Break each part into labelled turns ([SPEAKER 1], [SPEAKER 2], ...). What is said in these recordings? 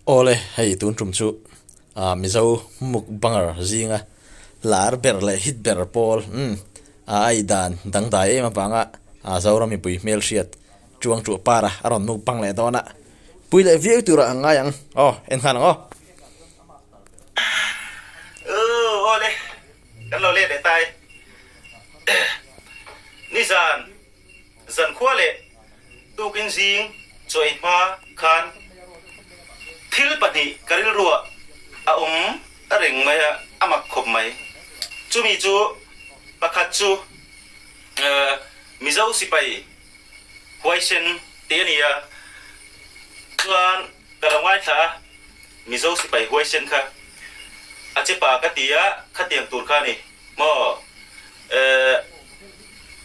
[SPEAKER 1] Awle, hei tun tum chu Mizo mukbanger zinga lar ber leh hit ber pawl umm a ai dan dangdai em avanga Zoram mipui hmelhriat chuang tuah para a rawn mukbang leh dawn a, pui leh viau turah ang ngai ang aw, en nghal ang aw.
[SPEAKER 2] Awle, kan lo let leh ta e. Nizan Zankhua leh tukin zing chaw ei hma khan thil pahnih ka rilruah a awm reng mai a, a mak khawp mai. Chumi chu pakhat chu Mizo sipai huaisen tih a ni a, chuan ka lo ngaithla a, Mizo sipai huaisen kha a che pa ka ti a, khatiang tur kha a ni maw?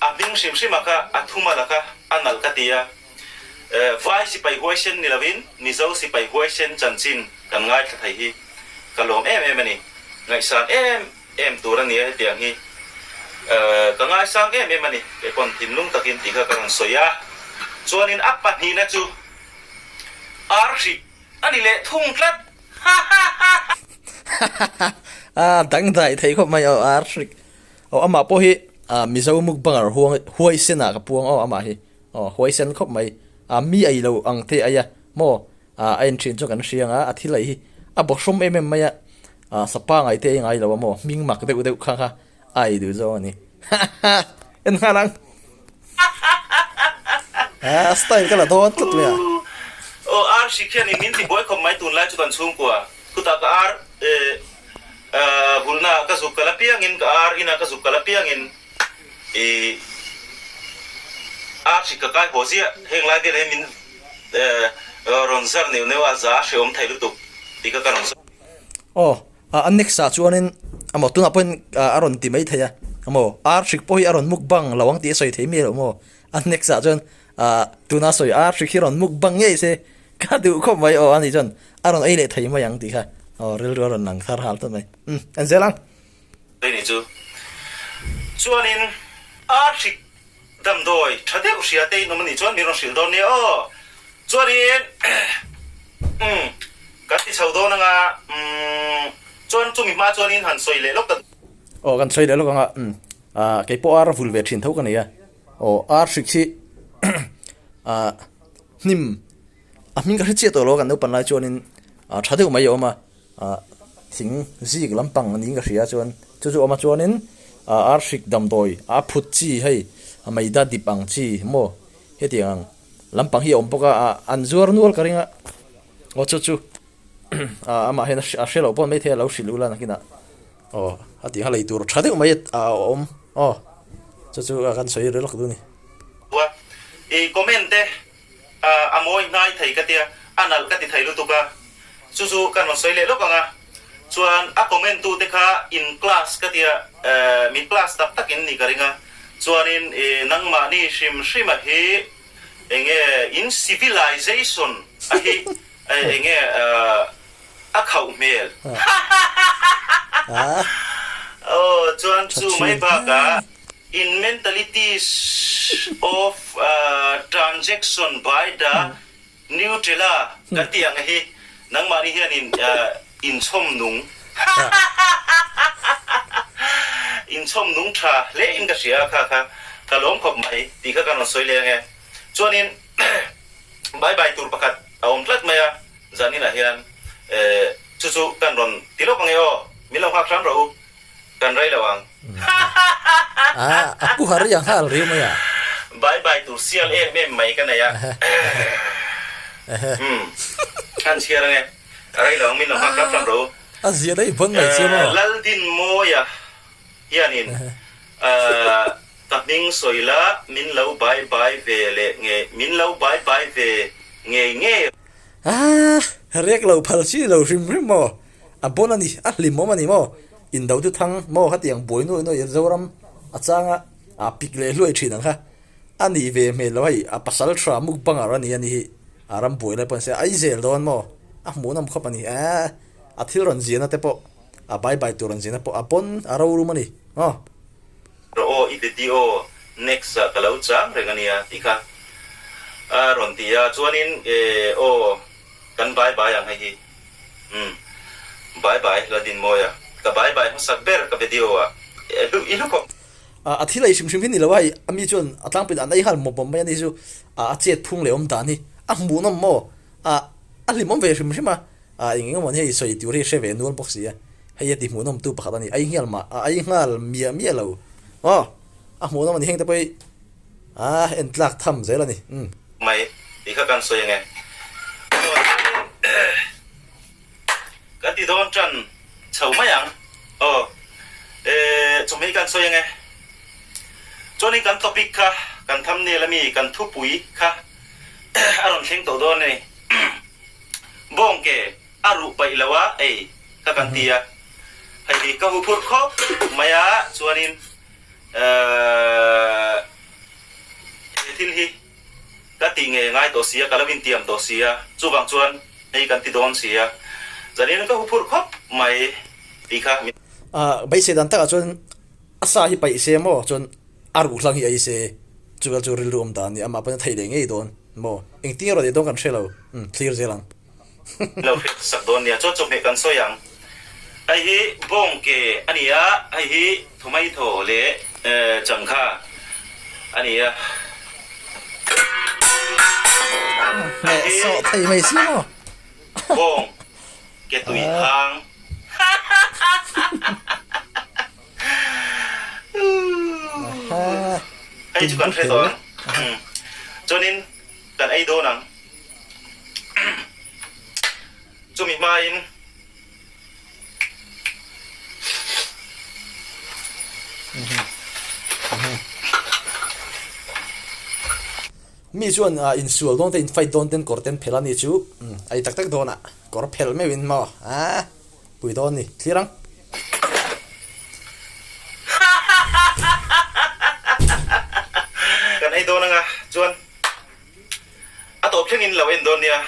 [SPEAKER 2] A hming hrim hrim a kha a thuma la kha a nalh ka ti a, Vai sipai huaisen ni lovin Mizo sipai huaisen chanchin kan ngaithla thei hi ka lawm em em a ni. Ngaihsan em em tur a nia hetiang hi. Ka ngaisang em em a ni kei pawn thinlung takin tih kha ka rawn sawi a. Chuanin a pahnihna chu ar hrik a ni leh thung tlat. Ha ha ha ha.
[SPEAKER 1] A dangdai thei khawp mai aw ar hrik. Aw amah pawh hi Mizo mukbanger huang huaisen ah ka puang aw amah hi aw huaisen khawp mai a mi ei lo ang te ai a maw a en thin chu kan hria ang a a thil ei hi a bawhrawm em em mai a sapa ngai te ei ngai lo a maw hming mak deuh deuh kha kha a ei duh zawng a ni haha en nghal ang a style ka la dawn tlat mai a.
[SPEAKER 2] Aw ar hrik hian in min ti buai khawp mai tunlai chu kan chhungkua khutah ka ar eh Vulna ka zuk kal apiangin, ka ar ina ka zuk kal apiangin i ar hrik ka kai haw ziah. Heng lai vel hi min rawn zar neuh neuh a, za hrehawm thei lutuk tih kha ka rawn sawi.
[SPEAKER 1] Aw, a next ah chuanin amaw tunah pawhin a rawn ti mai thei a, amaw ar hrik pawh hi a rawn mukbang lo ang tih a sawi thei miah lo maw? A next ah chuan tuna sawi ar hrik hi rawn mukbang ngei se Ka duh khawp mai aw ani chuan a rawn ei leh thei mai ang tih kha aw rilru a rawn lang thar hal tawp mai. Umm en zel ang.
[SPEAKER 2] Ni chu chuanin ar hrik damdawi tha deuh hria te in awm anih chuan min rawn hrilh dawn nia aw. Chuanin umm kan ti chho dawn anga umm chuan chumi hma chuanin han sawi leh lawk ta.
[SPEAKER 1] Aw kan sawi leh lawk anga umm ah keipawh ar vul ve thin tho ka nei a aw ar hrik hi ah hnim A hming ka hre chiah tawh lo a kan naupan lai chuanin ah tha deuh mai a awm a ah thing zik lampang niin ka hria chuan chu chu a awm a chuanin ah ar hrik damdawi a phut chi hei a maida dip ang chi maw hetiang ang lampang hi a awm bawk a ah an zuar nual ka ring a aw chu chu ah amah hian a hre loh pawh maithei a lo hrilh ula nakinah aw a tih kha lei tur tha deuh mai a awm aw chu chu kan sawi ri lawk duh a ni.
[SPEAKER 2] I comment te A mawi hnai thei ka tia, a nalh ka ti thei lutuk a, chu chu kan rawn sawi leh lawk ang a, chuan a comment tu te kha in class ka tia, mi class tak tak in ni ka ring a, chuanin nangmahni hrim hrim a hi enge in civilization a hi enge a khauh hmel hahahaha aw chuan chu mai bakah In mentalities of transaction by the Nutella kan tih ang hi nangmahni hianin inchhawm nung inchhawm nung tha hle in ka hria a kha kha ka lawm khawp mai tih kha ka rawn sawi leh ang e. Chuanin bye bye tur pakhat a awm tlat mai a zaninah hian chu chu kan rawn ti lawk ang e aw min lo nghak hram rawh u. Kan rei lo ang.
[SPEAKER 1] A, a pu har i ang nghal riau mai a.
[SPEAKER 2] Bye bye tur sial em em mai ka nei a. Umm, kan chhiar ange. A rei lo ang min lo nghak hlap hlap ro.
[SPEAKER 1] A zia daih vawn mai chiam aw.
[SPEAKER 2] Laldinmawia hianin ka hming sawi la min lo bye bye ve leh nge min lo bye bye ve ngei ngei.
[SPEAKER 1] A, rek lo phal chi lo hrim hrim maw. A bon a ni, a hlimawm a ni maw? Indo chu thang maw khatiang buai nuai nuai Zoram a changa a pik leh hluai thin ang kha a nih ve hmel lo hei a pasal tha mukbanger a ni a ni hi a ram buai lai pawh ni se a i zel dawn maw a hmuhnawm khawp a ni eh a thil rawn ziahna te pawh a bye bye tur rawn ziahna pawh a bon a rorum a ni maw.
[SPEAKER 2] Rawh aw i video next ah ka lo chang reng a nia tih kha a rawn ti a chuanin eh aw kan bye bye ang hei hi. Umm bye bye Ladinmawia ka bye bye hmasak ber ka video ah i hlu khawp.
[SPEAKER 1] A thil ei hrim hrim hi ni lo a, hei a mi chuan a tlangpuiin an ei nghal mawp mawp mai a ni chu a chet phung leh awm dan hi a hmuhnawm maw a a hlimawm ve hrim hrim a, a eng eng emaw ni hei sawi tur hi hre ve nual bawk si a, hei a ti hmuhnawm tu pakhat a ni, ei nghal mah a ei nghal miah miah lo aw a hmuhnawm a ni heng te pawh hi a en tlak tham zel a ni umm.
[SPEAKER 2] Mai tih kha kan sawi ange. Kan ti dawn tan chho mai ang. Aw eh chawhmeh kan sawi ange. Chuanin kan topic kha kan thumbnail ami kan thupui kha a rawn thleng tawh dawn a ni. Bawngke a ruh paih lo a ei kha kan ti a. Hei hi ka huphurh khawp mai a chuanin eh he thil hi Ka tih ngei ngai tawh sia, ka lo intiam tawh sia, chuvang chuan hei kan ti dawn sia, zanin ka huphurh khawp mai tih kha min.
[SPEAKER 1] A beisei dan takah chuan a sa hi paih se maw chuan a ruh hlang hi ei se, chuvel chu rilru awm dan a ni, amah pawn a thei leh ngei dawn maw, engtin erawh leh dawn kan hre lo, umm thlir zel ang.
[SPEAKER 2] Lo hriat sak dawn nia, chuan chawhmeh kan sawi ang. Hei hi bawng ke a ni a, hei hi tomato leh changkha a ni a. Hei hi bawng ke tui hang. Hei chu kan hre tawh ang. Chuanin kan ei dawn ang. Chumi hmain
[SPEAKER 1] Mi chuan insual dawn te in fight dawn ten kawr ten phelh a ni chu a i tak tak dawn a kawr phelh meuhin maw a pui dawn ni thlir ang.
[SPEAKER 2] Kan ei dawn anga chuan. A tawp thlengin lo en dawn nia,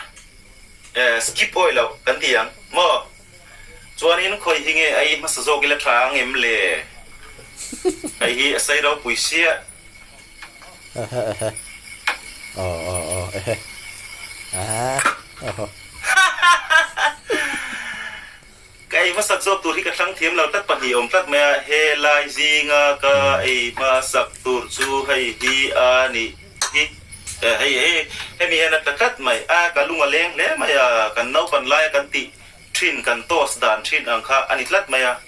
[SPEAKER 2] skip awih loh kan ti ang maw? Chuanin khawi hi nge ei hmasa zawk ila tha ang em le? Hei hi a sei ropui sia.
[SPEAKER 1] Ehe ehe aw aw aw ehe aah aw.
[SPEAKER 2] Ka ei hmasak zawk tur hi ka thlang thiam lo tlat pahnih awm tlat mai a, he lai zinga ka ei hmasak tur chu hei hi a nih hi, hei hei hemi hian a tla tlat mai a, ka lung a leng hle mai a, kan naupan laia kan tih thin kan toss dan thin ang kha a ni tlat mai a,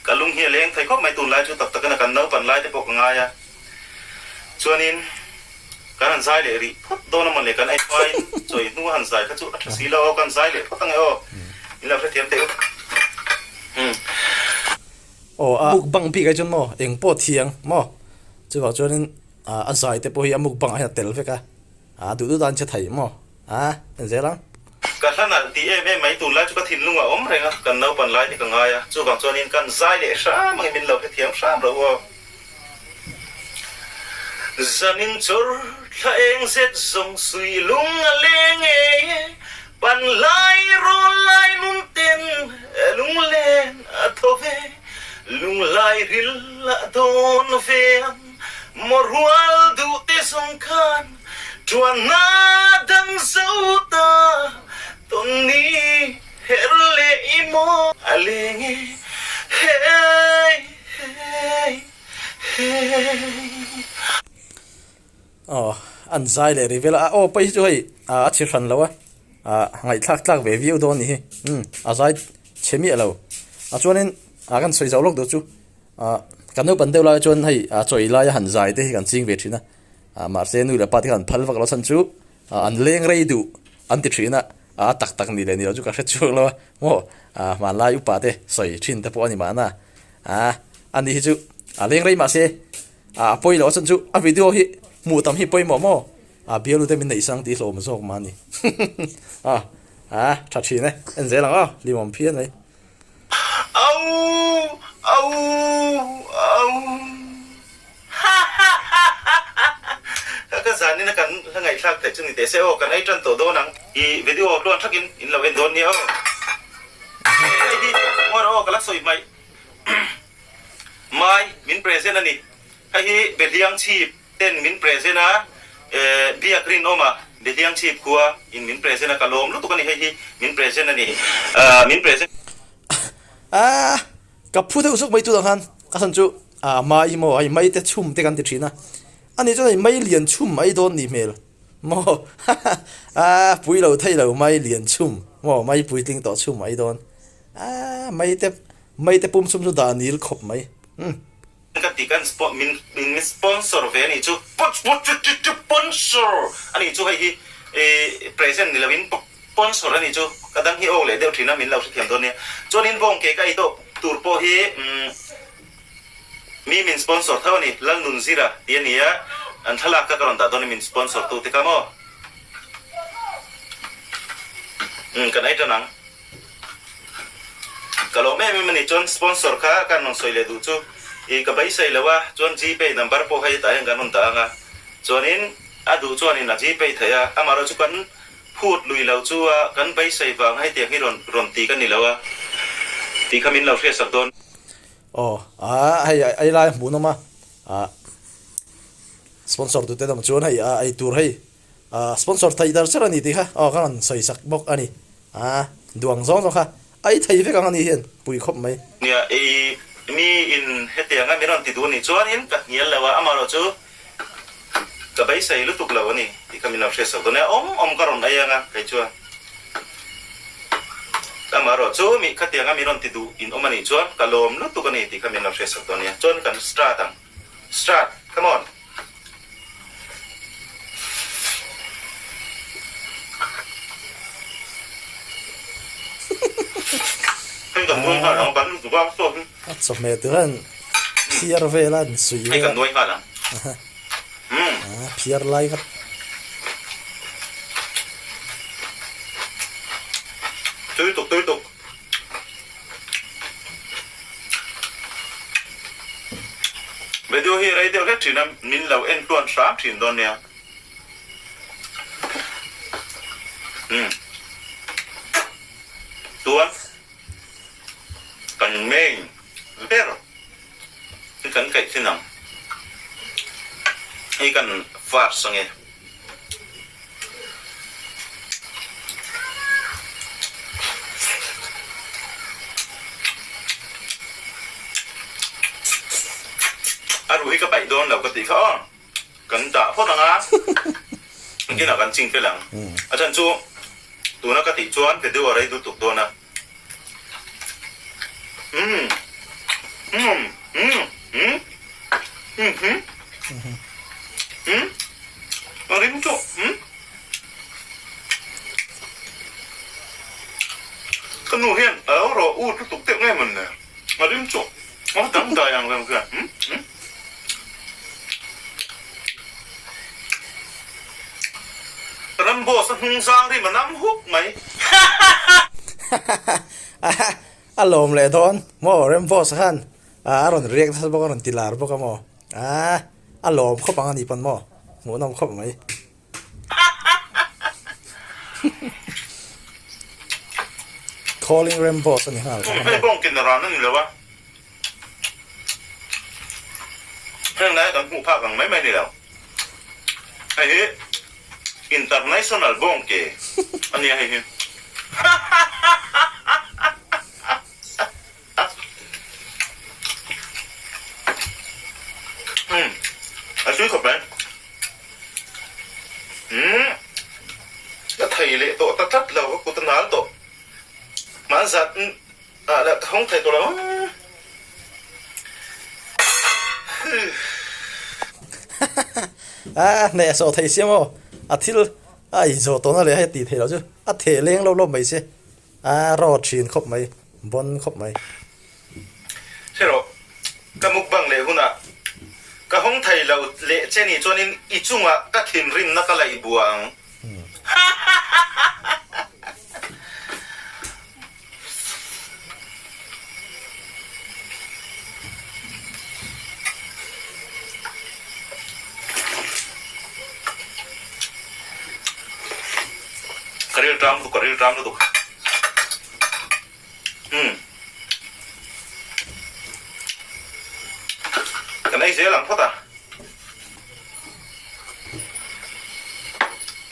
[SPEAKER 2] ka lung hi a leng thei khawp mai tunlai chu tak takin a kan naupan lai te pawh ka ngai a. Chuanin kan han zai leh rih phawt dawn a mawn le, kan ei hmain chawi hnu a han zai kha chu a tha si lo aw, kan zai leh phawt ange aw, min lo hrethiam teh u. Umm.
[SPEAKER 1] Aw a mukbang bik ai chuan maw eng pawh thiang maw chuvang chuanin a zai te pawh hi a mukbang ah hian a tel vek a. A duh duh dan che thei maw? A en zel ang.
[SPEAKER 2] Ka hla nalh tih em em mai tunlai chu ka thinlung a awm reng a, kan naupan lai te ka ngai a, chuvang chuanin kan zai leh hram angin min lo hrethiam hram ro aw. Zanin chawr thla eng zet zawng sui lung a leng e, pan lai rawl lai nun ten lunglen a tho ve, lunglai ril a dawn ve ang. Maw rual duh te zawng khan tuanna dang zo ta tawn ni her leh i maw a leng e hey hey hey.
[SPEAKER 1] Aw an zai leh ri vel a, aw pawi hi chu hei a chhe hran lo a, ngaihthlak tlak ve viau dawn ni hi, umm a zai chhe miah lo a chuanin a kan sawi zauh lawk duh chu. Ah kan naupan deuh lai chuan hei ah chawi laia han zai te hi kan ching ve thin a, ah mahse nu leh pa te khan an phal vak lo chhan chu ah an leng rei duh an ti thin a, ah a tak tak ni leh ni lo chu ka hre chhuak lo a maw ah hmanlai upa te sawi thin te pawh a ni mahna ah ani hi chu a leng rei mahse ah a pawi loh a chhan chu a video hi hmuh tam hi pawimawh maw ah bialu te min neih sang tih hlawm zawk mah a ni ah ah tha thin e en zel ang aw hlimawm phian mai.
[SPEAKER 2] Au! Au! Au! Kha ka zanin a kan hla ngaihthlak theih chu ni teh se aw, kan ei tan tawh dawn ang. I video tluan thakin in lo en dawn nia aw. Hei hi Ngawr aw ka la sawi hmaih. Mai min present a ni. Hei hi Behliang chhip ten min present a, Biak rinawm a. Behliang chhip khua in min present a, ka lawm lutuk a ni hei hi min present a ni min present.
[SPEAKER 1] Aaa ka phu deuh zawk mai tunah khan a chhan chu ah mai hi maw hei mai te chhum te kan ti thin a, ani chuan hei mai lian chhum mai dawn nih hmel maw aaa pui lo thei lo mai lian chhum maw mai puitling tawh chhum mai dawn aaa mai te mai te pum chhum chu dah nil khawp mai umm.
[SPEAKER 2] Ka ti kan min min sponsor ve anih chu ponsor anih chu hei hi present ni lovin ponsor anih chu ka dang hi awk leh deuh thin a min lo hrethiam dawn nia chuanin bawng ke ka ei tawh tur pawh hi mi min sponsor tho ani Lalnunzira tih a ni a an thlalak kha ka rawn dah dawn a min sponsor tu te kha maw kan ei tan ang. Ka lawm em em a ni chuan sponsor kha kan rawn sawi leh duh chu i ka beisei lo a, chuan gpay number pawh hei hetah hian kan rawn dah ang a, chuanin a duh chuanin a gpay theih a, amaherawh chu kan phut lui lo chu a kan beisei vang hetiang hi rawn rawn ti ka ni lo a tih kha min lo hriatsak dawn.
[SPEAKER 1] Aw a hei ei lai a hmuhnawm a, ah sponsor tute lam chuan hei a eitur hei ah sponsor theih dar cher a ni tih kha aw ka rawn sawi sak bawk a ni. A duang zawng zawng kha a i thei vek ang a ni hian pui khawp mai.
[SPEAKER 2] Nia, i mi in hetiang a mi rawn ti duh a nih chuanin ka hnial lo a, amaherawh chu ka beisei lutuk lo a ni tih kha min lo hriat sak dawn e, awm awm ka rawn ei ang a kei chuan. Amaherawh chu mi khatiang a mi rawn ti duh in awm a nih chuan ka lawm lutuk a ni tih kha min lo hriat sak dawn nia, chuan kan start ang. Start, come on. Hei kan nuai nghal ang ban lutuk a saw hi.
[SPEAKER 1] A chawhmeh tur hian phiar vel a an suih vel a.
[SPEAKER 2] Hei kan nuai nghal ang.
[SPEAKER 1] A phiar lai kha.
[SPEAKER 2] Tui tuk tui tuk. Video hi rei deuh hlek thin a, min lo en tluan hram thin dawn nia. Umm. Chuan kan main ber hi kan kaih thin ang. Hei kan first ange. A ruh hi ka paih dawn lo ka tih kha aw kan dah phawt ang a engtin ah kan ching fel ang a chhan chu tuna ka tih chuan video a rei lutuk dawn a umm umm umm umm umm umm a rim chu umm ka nu hian a lo rawh ut lutuk deuh nge mawn le a rim chu a dangdai ang reng hian umm umm. Ramboss a hnung zang rim a nam huk mai.
[SPEAKER 1] A lawm leh dawn maw Ramboss khan a rawn riak nasa bawk a rawn ti lar bawk a maw a lawm khawp ang a ni pawn maw hmuhnawm khawp mai. Calling Ramboss a ni nghal kha.
[SPEAKER 2] Hei bawngkin a ran a ni lo a. Heng lai kan hmuh phak ang mai mai ni lo. Hei hi international bawng ke a nia hei hi. Umm a tui khawp mai. Umm ka thei leh tawh ta tlat lo ka kut a nal tawh. Hmanzat Ah lah ka hawng thei tawh lo.
[SPEAKER 1] A hneh sawh thei sia maw? A thil a ei zawh tawhna leh hei a tih theih loh chu a theh leng lo lawp mai se. A rawt thin khawp mai, bawn khawp mai.
[SPEAKER 2] Hre rawh, ka mukbang leh hunah ka hawng thei lo leh che ni chuanin i chungah ka thinrimna ka laih bua ang. Ka ril ṭam lutuk, ka ril ṭam lutuk. Umm. Kan ei zel ang phawt a.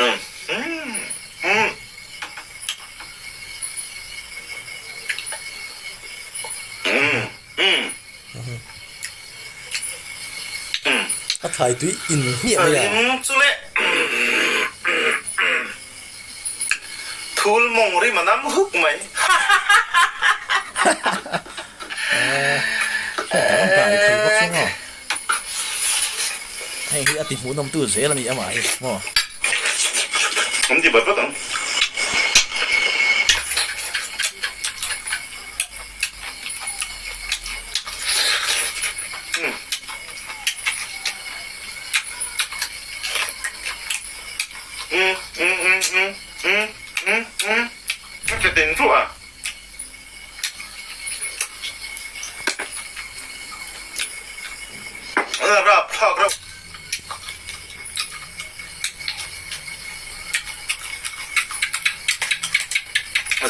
[SPEAKER 2] Umm.
[SPEAKER 1] thlai tui in hmiah mai a.
[SPEAKER 2] Rim chu leh thul mawng rim a nam huk mai.
[SPEAKER 1] Hei hi a ti hmuhnawm tu zel a ni amah hi maw.
[SPEAKER 2] An ti bat bat ang.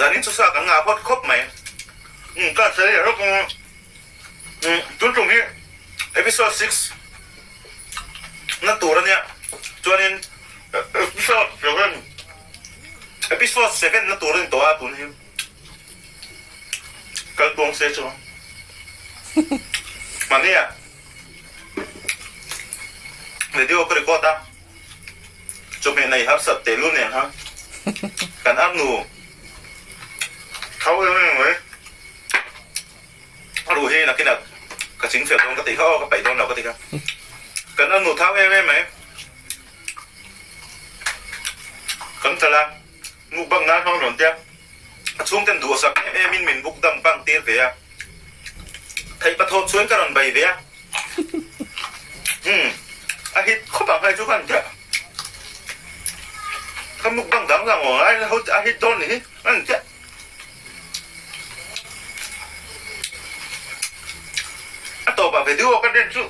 [SPEAKER 2] Zanin chu sa kan ngah phawt khawp mai. Umm ka sawi leh rawk ang a. Umm tun tum hi episode 6 na tur ania chuanin episode 7 episode 7 na tur a ni tawh a tun hi kal tuang se chuan mahnia video ka record a chawhmeh nei harsat teh lul nen khan kan arnu Tho em em mai. A ruh hi nakinah ka ching fel dawn ka tih kha aw ka paih dawn lo ka ti kha. Kan a nu thau em em mai. Kan tala mukbang nan hmang rawn tia. A chhungten duhsak em em in min buk dam bang tir ve a. Theih pathawm chuan ka rawn bei ve a. Umm a hit khawp ang hei chu ka han tia. Ka mukbang dang dang aw a ho a hit dawn ni hi a ni chiah. A tawpah video ka den chu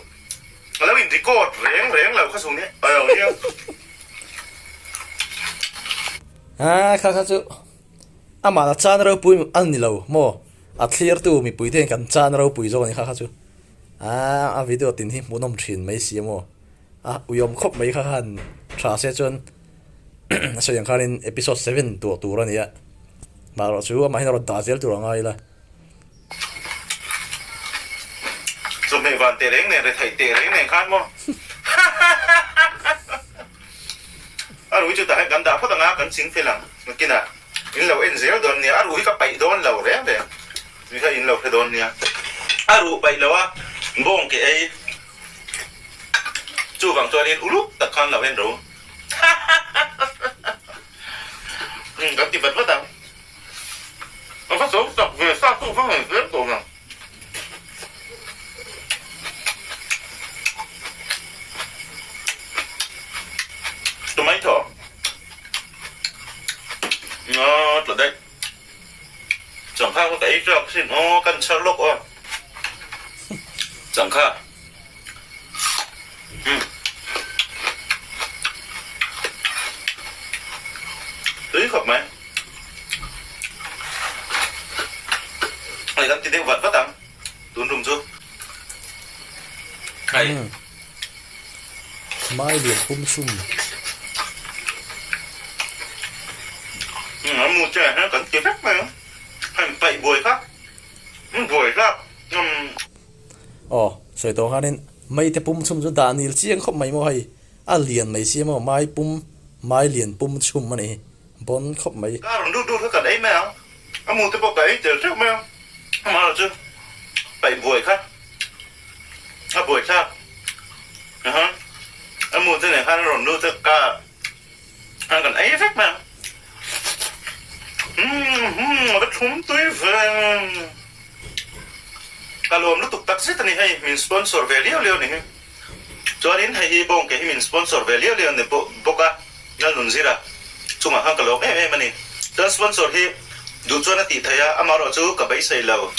[SPEAKER 2] a lo in record reng reng lo kha chung ni a lo nia.
[SPEAKER 1] A kha kha chu amah la chan ropui a ni lo maw a thlirtu mipui te hian kan chan ropui zawk a ni kha kha chu a video tin hi hmuhnawm thin mai si a maw. A uiawm khawp mai kha khan tha se chuan a sawi ang khanin episode 7 tuah tur a ni a, maherawh chu amahin a rawn dah zel tur a ngai ila.
[SPEAKER 2] Chawhmeh van teh reng nen, retheih teh reng nen khan maw A rui chu tah hian kan dah phawt ang a, kan ching fel ang. Nakinah in lo en zel dawn nia, a ruh hi ka paih dawn lo reng reng, tui kha in lo hre dawn nia. A ruh paih lo a, bawng ke ei. Chuvang chuanin uluk tak khan lo en ro. Umm kan ti vat vat ang. A va zo tak ve sa tu va ngei zel tawh ang. Tomato. Aw tla daih. Changkha kha ka ei tawk sin aw kan chhar lawk aw. Changkha. Umm. Tui khawp mai. Hei kan ti deuh vat vat ang tun rum chu. Hei.
[SPEAKER 1] Mai lian pum chhum.
[SPEAKER 2] Umm a mu che hian kan ti vek mai ang. Hei paih buai kha. Umm buai hlak. Umm.
[SPEAKER 1] Aw, sawi tawh khanin mai te pum chhum chu dah nil chiang khawp mai maw hei, a lian mai sia maw mai pum, mai lian pum chhum a ni hi, bawn khawp mai.
[SPEAKER 2] Ka rawn lut lut kha kan ei mai ang, a mu te pawh ka ei tel teuh mai ang, amaherawh chu paih buai kha a buai thlak, aha, a mu te nen khan a rawn lut a ka khan kan ei vek mai ang, umm humm a va thlum tui ve. Ka lawm lutuk tak zet a ni hei, min sponsor ve liau liau a ni hi. Chuanin hei hi bawngke hi min sponsor ve liau liau a ni bawk a, Lalnunzira chungah khan ka lawm em em a ni. Chuan sponsor hi duh chuan a tih theih a, amaherawh chu ka beisei lo.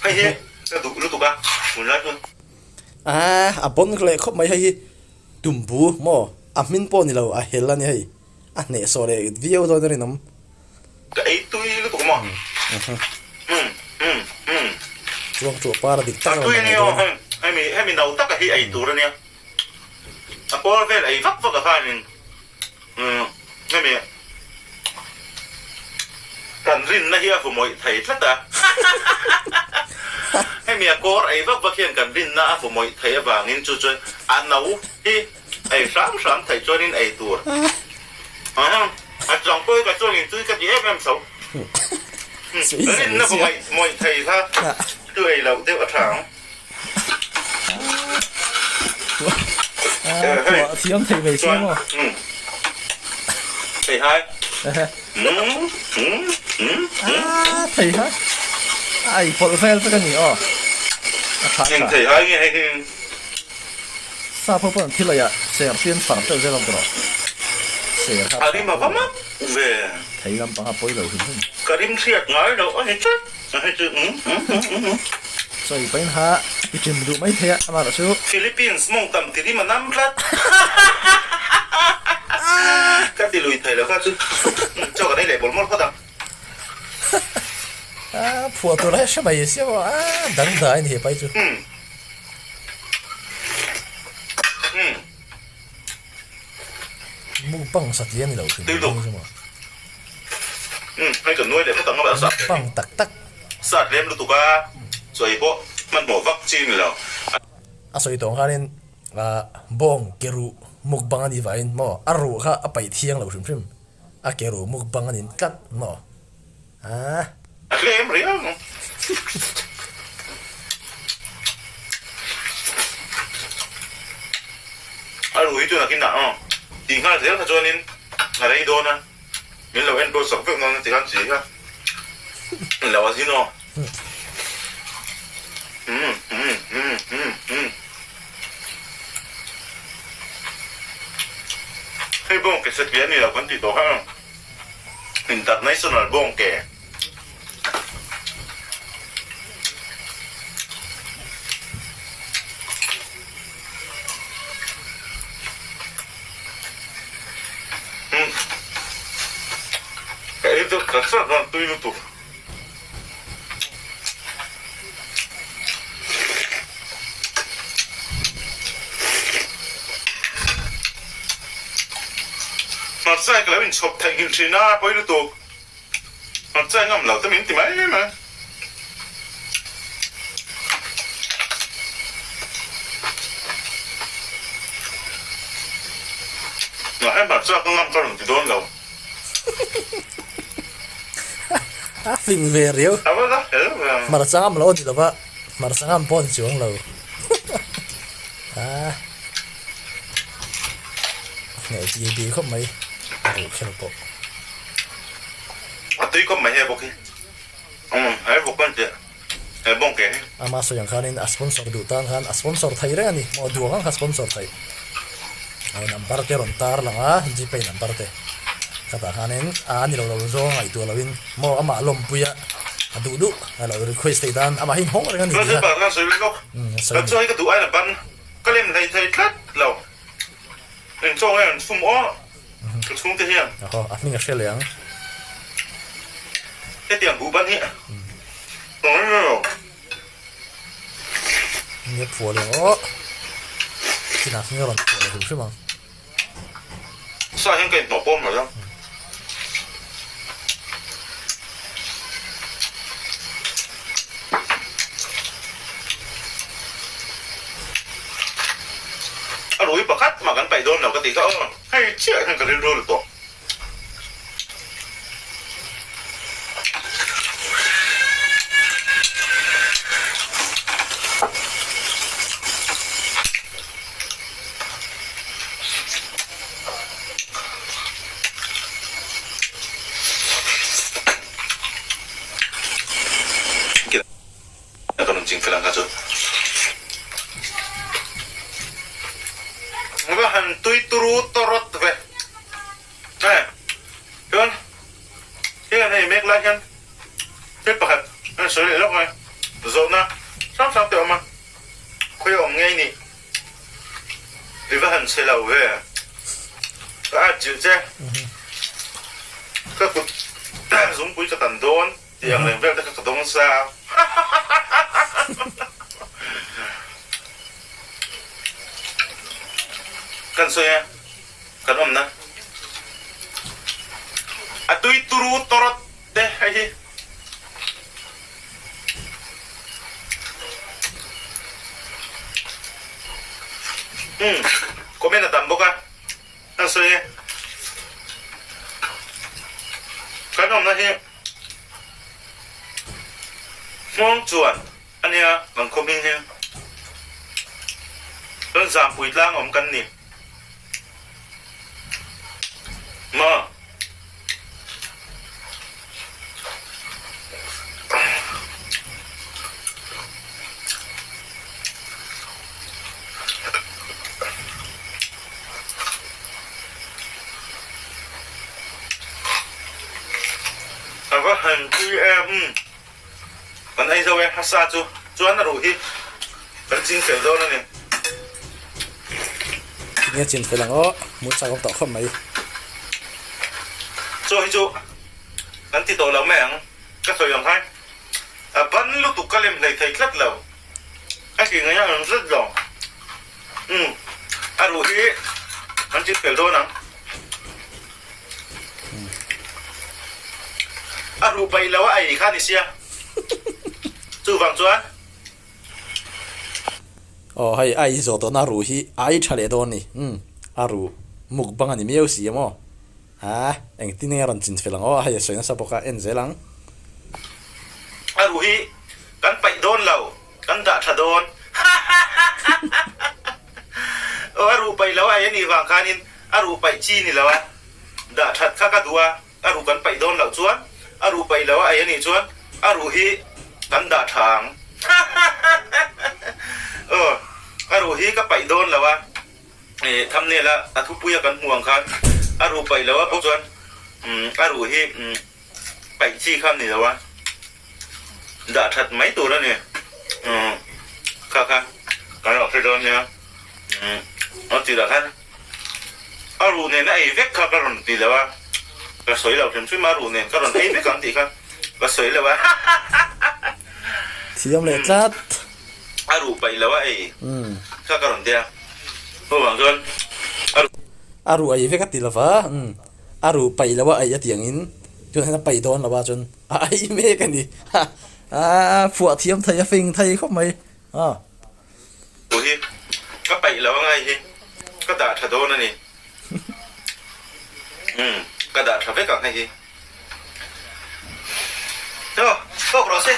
[SPEAKER 2] Hei hi ka duh lutuk a, tunlai chu.
[SPEAKER 1] Aaa a bon leh khawp mai hei hi tumbu maw a hmin pawh ni lo a hel a ni hei a hnehsawh leh viau dawn a rinawm.
[SPEAKER 2] Ka ei tui lutuk maw? Umm umm umm.
[SPEAKER 1] Chuang chu par a dik tak a rawn lang leh dawn a.
[SPEAKER 2] Hemi hemi no taka hi ei tur a nia. A kawl vel ei vak vak a khanin umm hemi kan rinna hi a vu mawih thei tlat a. Hemi a kawr ei vak vak hian kan rinna a vu mawih thei avangin chu chuan a no. Hi ei hram hram theih chuanin ei tur a chuang pawi ka chuanin tui ka ti em em tho. Rinna bu ngaih mawih thei kha tu ei loh deuh a tha ang. Chuan thei hai. Eng thei hai nge hei hi.
[SPEAKER 1] Sap ho pawh an thil aia ser pian far teuh zel ang tawh ser kha
[SPEAKER 2] A rim a va mak ve.
[SPEAKER 1] Thei lampang a pawi lo hrim hrim.
[SPEAKER 2] Ka rim hriat ngai loh a ni tlat a hei chu umm umm umm umm.
[SPEAKER 1] Sawi pahin ha i ṭim duh mai thei a amaherawh chu.
[SPEAKER 2] Philippines mawng tam ti rim a nam tlat. Ka ti lui thei lo kha chu chaw kan ei leh bawl mawl phawt ang.
[SPEAKER 1] A phuah tur a hre mai sia maw a dangdai a ni he pai chu. Mukbang satliah ni lo hrim hrim hi chu maw. Mukbang tak tak.
[SPEAKER 2] Sat lem lutuk a, chawi pawh hmanhmawh vak chi ni lo.
[SPEAKER 1] A sawi tawng khanin bawng ke ruh mukbang a nih vangin maw a ruh kha a paih thiang lo hrim hrim. A ke ruh mukbang a nin tlat maw.
[SPEAKER 2] A tlem riau ang. A rui chu nakin ah aw tih nghal zel kha chuanin a rei dawn a, min lo enkawl sak vek dawn a ti khan si kha lo a zin aw. Hei bawng ke satliah a ni lo kan tih tawh kha. International bawng ke. Ka ei deuh tlat tlat a, tui lutuk. Hmarcha hi ka lo inchhawp theihnghilh thin a, pawi lutuk. Hmarcha hi ngam lo te min ti mai mai. Mahse hmarcha ka ngam ka rawn ti dawn lo.
[SPEAKER 1] A fing ve riau. Hmarcha ngam lo a ni lova, hmarcha ngam pawh a ni chuang lo. A hneh ti bi khawp mai a ruh kher pawh.
[SPEAKER 2] A tui khawp mai he bawk hi. Umm he bawk kan tih. He bawng ke hi.
[SPEAKER 1] Ama sawi ang khanin a sponsor duh tan khan a sponsor thei reng a ni. Maw duang ang kha sponsor thei. Hei number te rawn tar lang a, Gpay number te. Khatah khanin a ni lo lo zawng ngaihtuah loin maw amah lawmpui a a duh duh a lo request thei tan amah hi inhawng reng a ni tih
[SPEAKER 2] kha. Umm sawi a ni. Ka chaw hi ka duh ain a ban ka lem hlei thei tlat lo. Eng chaw nge an chhum aw ka chhungte hian.
[SPEAKER 1] Aw a hming a hre leh ang.
[SPEAKER 2] Hetiang buh ban hi ka ngaina lo.
[SPEAKER 1] Nge phuah leh aw. Chinah hming a rawn phuah leh hrim hrim ang.
[SPEAKER 2] Sa hian ka inhnawh pawm lo. A rui pakhat mah kan paih dawn lo ka tih kha aw hei chiah hian ka rilru lut tawh. Ka rawn ching fel ang kha chu. Va han tui turu tawrawt ve. Hei chuan hian hei mek lai hian thil pakhat a rawn sawi leh lawk mai. Zawhna hrang hrang te a awm a, khawi a awm ngei ni. I va han che lo ve. Ka atchilh che. Ka kut zungpui ka tan dawn tih ang reng vel te kha ka dawng sa. Kan sawi e, kan awmna a tui turu tawrawt te hei hi. Umm. Comment a tam bawk a, an sawi e. Kan awmna hi hmawng chuan a nia kan khaw hming hi. Chuan Zampui tlang awm kan ni. Maw? A va han tui em. Kan ei zo e, a sa chu chuan a ruh hi kan ching fel dawn a ni.
[SPEAKER 1] Tinge chin fel ang aw, hmuh chak awm tawh khawp mai.
[SPEAKER 2] Chaw hi chu kan ti tawh lo mai ang, ka sawi ang khan a ban lutuk ka lem hlei thei tlat lo, a tih ngaih a ang tlat lo. Umm a ruh hi kan ching fel dawn ang. A ruh paih lo a ei kha ni sia. Chuvang chuan.
[SPEAKER 1] Aw hei a ei zawh tawhna a ruh hi a ei tha leh dawn ni. Umm a ruh mukbang a ni miau si a maw. Ha engtin nge a rawn chin fel ang aw hei a sawi nasa bawk a en zel ang.
[SPEAKER 2] A ruh hi kan paih dawn lo kan dah tha dawn. Aw a ruh paih lo a ei a nih vang khanin A ruh paih chi ni lo a, dah that kha ka duh a, a ruh kan paih dawn loh chuan a ruh paih lo a ei a nih chuan a ruh hi kan dah tha ang. Aw, a ruh hi ka paih dawn lo a, eh thumbnail a a thupui a kan hmuh ang khan a ruh paih lo a bawk chuan a ruh hi paih chi kha ni lo a, dah that mai tur a ni. Kha kha kan lo hre dawn nia, a ti dah khan. A ruh nen a ei vek kha ka rawn ti lo a, ka sawi lo hrim hrim a, a ruh nen ka rawn ei vek ang tih kha ka sawi lo a.
[SPEAKER 1] Thiam leh tlat.
[SPEAKER 2] A ruh paih lo a ei kha ka rawn ti a, chuvang chuan a ruh.
[SPEAKER 1] A ruh ei vek a ti lo va, a ruh paih lo a ei a ti angin tunah hian a paih dawn lo a chuan a ei mek a ni. A phuah thiam thei a fing thei khawp mai.
[SPEAKER 2] Aw hi ka paih lo angai hi ka dah tha dawn a ni. Umm ka dah tha vek ang hei hi. Aw tawk rawh se.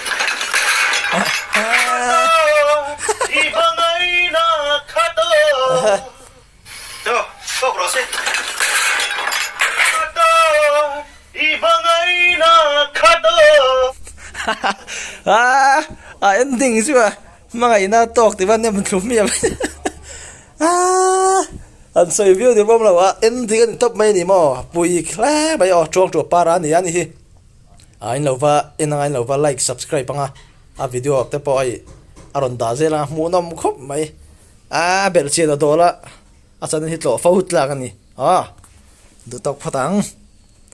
[SPEAKER 2] I hmangaihna khat aw. Aw tawk rawh se. I hmangaihna khat aw.
[SPEAKER 1] A ending chu a. Hmangaihna tawk ti va nem thlu hmiah mai aaa an sawi viau ni bawm lo a ending a ni tawp mai a ni maw pui hle mai aw tuang tuah par a ni a ni hi a in lo va en anga in lo va like subscribe anga a video te pawh hei a rawn dah zel anga hmuhnawm khawp mai a belhchian a dawl a a channel hi tlawh fo tlak a ni aw duh tawk phawt ang.